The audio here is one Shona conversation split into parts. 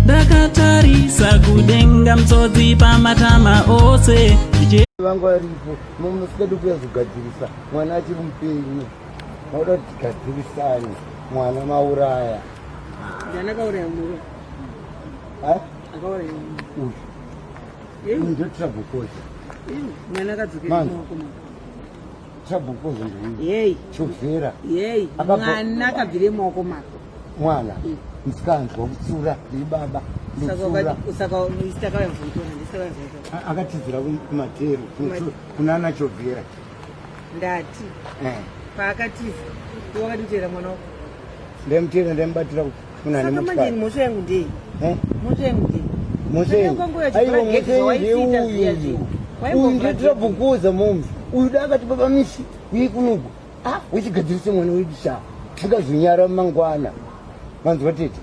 Ndakatarisa kudenga mtsodzi pamatama ose. Vangu varipo musikadi kuyazogadzirisa mwana achiri mupenyu, makuda kuti tigadzirisane mwana mauraya. Ndiani akauraya murume? Akauraya uyu. Uyu ndio trouble causer. Mwana akadzokera mumaoko mako. Trouble causer ndiuyu. Yei. Chovhera. Yei. Mwana akabvire mumaoko mako. Mwana. Musikanzwa kutsura ndiri baba. Saka akauya kuzomutora, ndisakauya kuzomutora. Akatizira kumatero kunana Chovhera. Ndati. Paakatiza, iwe wakatiteera mwana wako. Ndaimutera ndaimubatira kuna Saka manje mhosva yangu ndei? Mhosva yangu ndei? Mhosva yangu. Aiwa mhosva yenyu ndeuyu. Uyu ndiye trouble momzi. Uyu da akati baba mishi uye kunoku. Ah, wechigadzirise mwana wedu sha. Tikazonyara mangwana. Manzwa tete.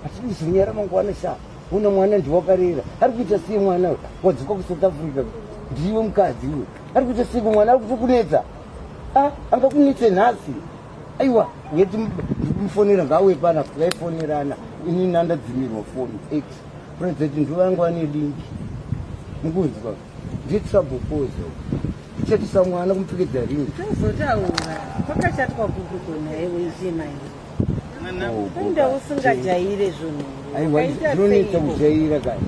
Atidi kuzonyara mangwana sha. Una mwana ndiwakarera. Ari kuita sei mwana uyu? Wadzoka kuSouth Africa. Ndiwe mukadzi uyu. Ari kuita sei mwana ari kutokunetsa. Ah, angakunetse nhasi. Aiwa, ngeti ndikumufonera ngauye pana taifonerana. Ini nandadzimirwa foni. Ex. President ndivangu vane link. Mukunzwa. Ndiye trouble cause. Kuchatisa mwana kumupfekedza ring. Tozotaura kwakachatwa kupi kona iwe izvimai. Inda usingajaire zvinhu. Aiwa zvinonetsa kujaira kani.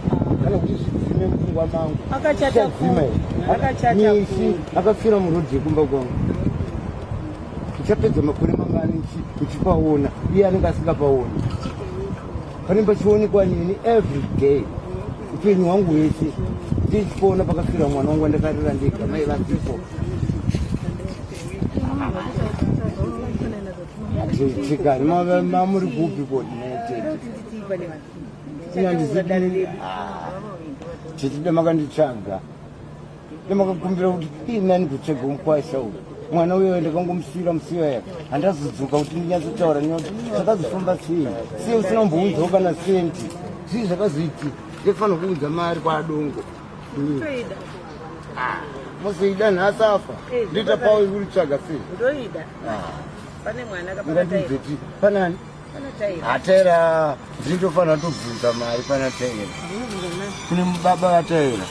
Kana kuti zvidzime mupfungwa mangu. Akachata Zvichadzima here? Akachata Misi akafira murodhi yekumba kwangu. Ndichapedza makore mangani ndichipaona iye anenge asingapaoni. Panenge pachionekwa neni every day upenyu hwangu hwese ndichipoona pakafira mwana wangu wandakarera ndega mai vasipo. Chikani mamuri kupi kodi naitete tete makanditsvaga ndamakakumbira kuti ii nani kutsvaga mukwasha uyu mwana uyo ndakangomusiyira musiyo yake handazodzoka kuti ndinyatsotaura nekuti zvakazofamba sei sei usina kumbounzawo kana senti zvii zvakazoitika ndaifanira kuunza mari kwaadongo mozoida nhasi afa ndoita pawo kuritsvaga sei ndoida pane mwana ngatidzeti panani Ataira ndinotofanira tobvunza mari pana Taira. Kune baba vaTaira.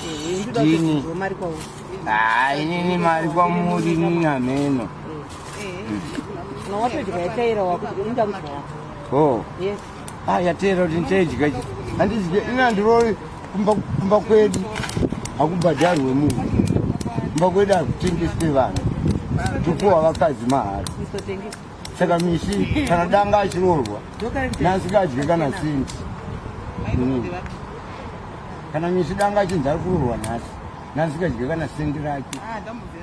Ndini. Ah, inini mari kwamuri inini hameno. Oh. Ah, yaTaira kuti ndichaidya. Handidye ini handirori kumba kumba kwedu hakubhadharwe munhu. Kumba kwedu hakutengeswe vanhu. Topuwa vakadzi mahara. Saka misi kana danga achiroorwa nasingadye kana senti. Kana misi danga achinzi ari kuroorwa nhasi nasingadye kana sendi rake.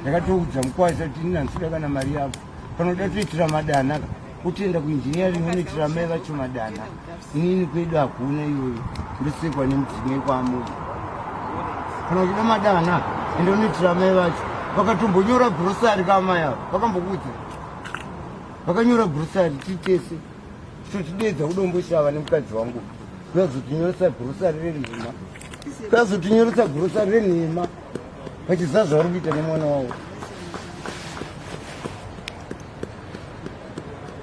Ndakatoudza mukwasha kuti ini handisida kana mari yako. Kana uda toitira madana utoenda kuengineering unoitira mai vacho madana. Inini kwedu hakuna iyoyo. Ndosekwa nemudzimai kwaamuri. Kana uchida madana enda unoitira mai vacho. Vakatombonyora grocery kamai ava vakambokuudza. Vakanyora grocery tiri tese tochidedza kudomboshava nemukadzi wangu kuyazotinyoresa grocery renhema kuyazotinyoresa grocery renhema vachiziva zvavari kuita nemwana wavo.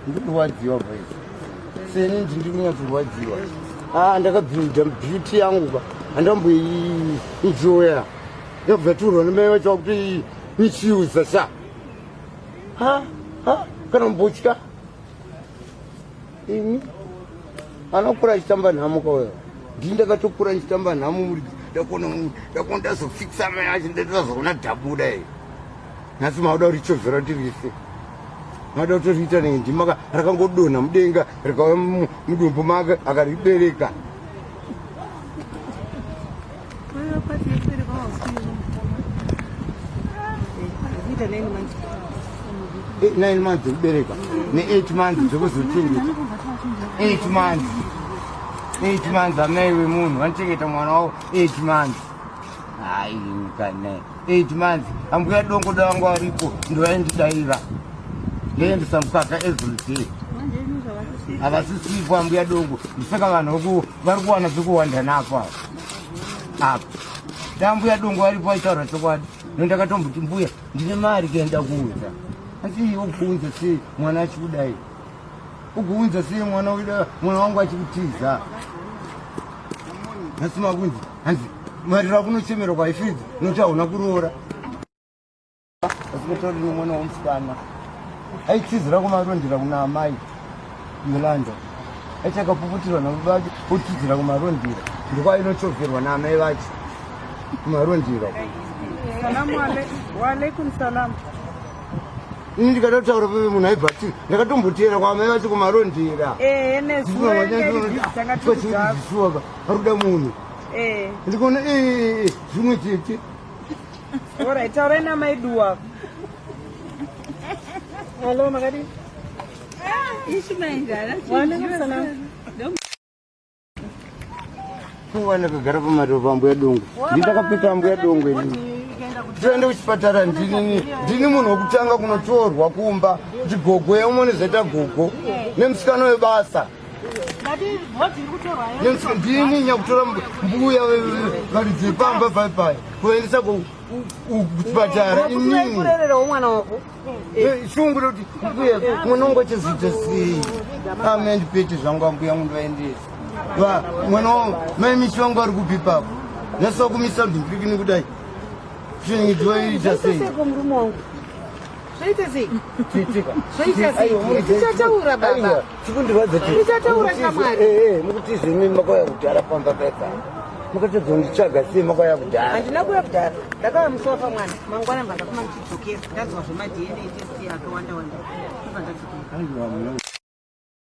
Ndikurwadziwa boys, seni ndiri kunyatsorwadziwa. Ah, ndakabhiuda beauty yangu ka handamboienjoya ndabva turwa nemai vacho vakuti michiuza sha ha ha kana mbotya imi anokura achitamba nhamo kauya ndini ndakatokura ndichitamba nhamo muri ndakona ndakona ndazofikisa mai acho ndazoona dhabuda iyi nhasi mauda kurichovhera kuti rife mauda kutoriita nenge ndima rakangodonha mudenga rikauya mudumbu make akaribereka. Nine months dzekubereka ne8 months dzekuzochengeta. 8 months, 8 months amai vemunhu vanochengeta mwana wavo 8 months. Hai kana 8 months ambuya dongo dangu aripo ndovaindidaira ndoendesa mukaka every day. Havasisipo ambuya dongo, ndisaka vanhu vari kuwana pekuwanda napo apa. Dambuya dongo aripo aitaura chokwadi. Nondakatomboti mbuya ndine mari kuenda kuunza. Asi iwe kuunza sei mwana achikudai? Ukuunza sei mwana uida mwana wangu achikutiza? Nhasi makunzi hanzi mari rakunochemera kwaifidzi nokuti hauna kuroora. Asikutori nomwana womusikana. Aitizira kumarondera kuna amai Yolanda. Aiti akapuputirwa nababa vake otizira kumarondera. Ndokwainochoverwa naamai vacho kumarondera. Salamu alaikum salam. Ini ndikatotaura peve munhu aibva ati ndakatomboteera kwaamai vacho kumarondera. Eh, nezuro tanga tiri kudhaka. Arikuda munhu. Eh. Ndikuona eh zvimwe chete. Alright, taurai namai Duwa. Hello, makadii? Kuva ndakagara pamariro pambuya dongo. Ndakapita mbuya dongo ini. Toenda kuchipatara ndini ndini munhu wekutanga kunotorwa kumba kuti gogo yaumone zvaita gogo nemusikana webasa. Ndini nyakutora mbuya varidzi vepamba pai kuvaendesa kuchipatara inini. Kurererawo mwana wako. Shungu rekuti mbuya mwana wangu achazoita sei? Amai ndipete zvangu ambuya wangu ndovaendesa. Mwana wangu mai mishi wangu ari kupi ipapo? Nhasi wakumisa ndipikini kudai. Chinyidzwa sei? Seiko murume wangu? Zvoita sei? Chiitika. Zvoita sei? Tichataura baba. Chikundirwadza chii? Tichataura shamwari. Mukuti zvimi makauya kudhara pamba pepa. Makatozonditsvaga sei makauya kudhara? Handina kuuya kudhara. Ndakauya musi wafa mwana. Mangwana mba ndakuma ndichidzokera. Ndanzwa zvema DNA test akawanda wanda. Ndobva ndadzokera. Aiwa muna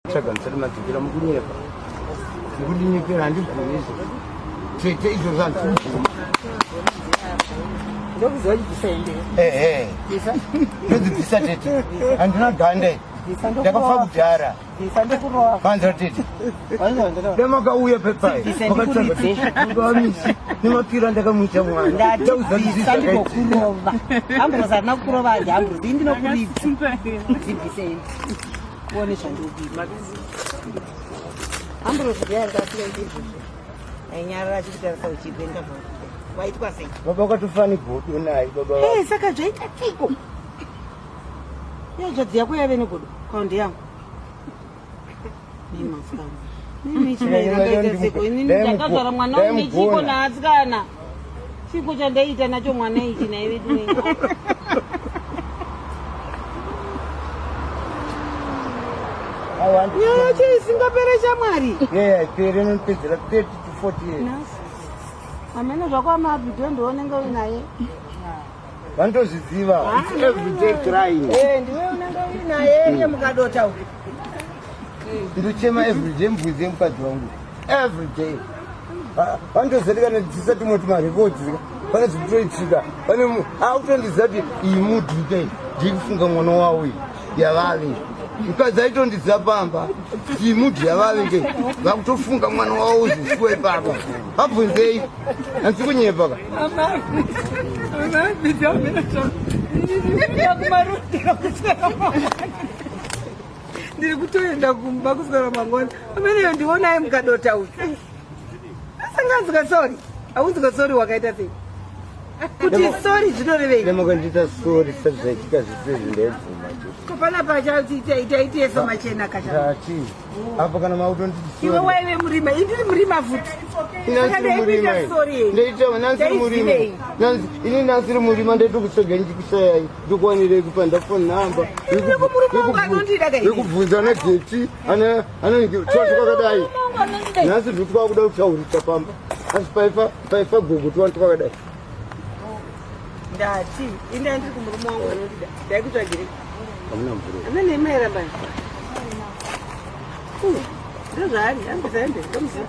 tsvaga musati madzokera mukunyepa. Mukundinyepera handibvumi izvo. Tete izvozvo handikubvuma. Ndokuziva chibvisa hembe. Ehe. Bvisa. Ndodzibvisa tete. Handina gande. Bvisa Ndakafa ndokurova. kudhara. Bvisa ndokurova. Panzwa tete. Damakauya pepai. Bvisa ndikuridze. Makatsvaga nemapiro andakamuita mwana. Ndati bvisa ndigokurova. Ambrose handina kukurova handi Ambrose. Ini ndinokuridza. Dzibvise hembe. Uone zvandikuita. Ambrose ndiye anga asingaiti izvozvo. Ainyarara achikutarisa uchipenga zvako. Waitwa sei? Baba wakatofani godo naye baba. Eh, saka zvaita tiko. Iyo dzadzi yako yave negodo. Kaundi yangu. Ndakazvara mwana wangu nechiko naasikana. Chiko chandaiita nacho mwana ichi naive tuwe. Nyaya yacho isingapere shamwari. Yeah, ipere inopedzera 30 to 40 years. Amene zvako amabhidho ndiwonenge uinaye. Vanotozviziva. It's everyday crying. Eh, ndiwe unenge uinaye iye mukadota uyu. Ndochema everyday mbudzi yemukadzi wangu. Everyday. Vanotozati kana tisati moti marekodzi pane zvikutoitika pane akutondiziva kuti iyi mudhuke ndiri kufunga mwana wavo iyi yavave mukadzi aitondiziva pamba iyi mudhu yavave ke vakutofunga mwana wavo zvishuwa ipapa vabvunzei handisi kunyepa ka Ndiri kutoenda kumba kuswera mangwana. Ameneyo ndionaye mukadota uyu. Asanganzwa sorry. Haunzwa sorry wakaita sei? Kuti sorry zvinorevei? Nemakandiita sorry sati zvaitika zvese izvi ndaibvuma Ko panapa chaitaitesa machena kacha. Ndati apa kana makutonditi Iwe sorry waive murima, ini ndiri murima futi. Saka Nansi ndaikuita murima. sorry yei? Ndaita nansi murima. Ndaizivei? Nansi ini nansi murima ndaitokutsvaga ndichikushayai ndikuwanirei kupa ndafoni namba. Murume wangu anondida kaini. Ndikubvunza ana Geti ana ana twati kwakadai. Nhasi ndiri kwakuda kutaurisa pamba. Asi paifa paifa gogo twati kwakadai. Ndati, ini ndiri kumurume wangu anondida. Ndaikutsvagirei? Hamuna mvura. Amene imairamba. Ndozvaari, ambisa hembe, ndomuziva.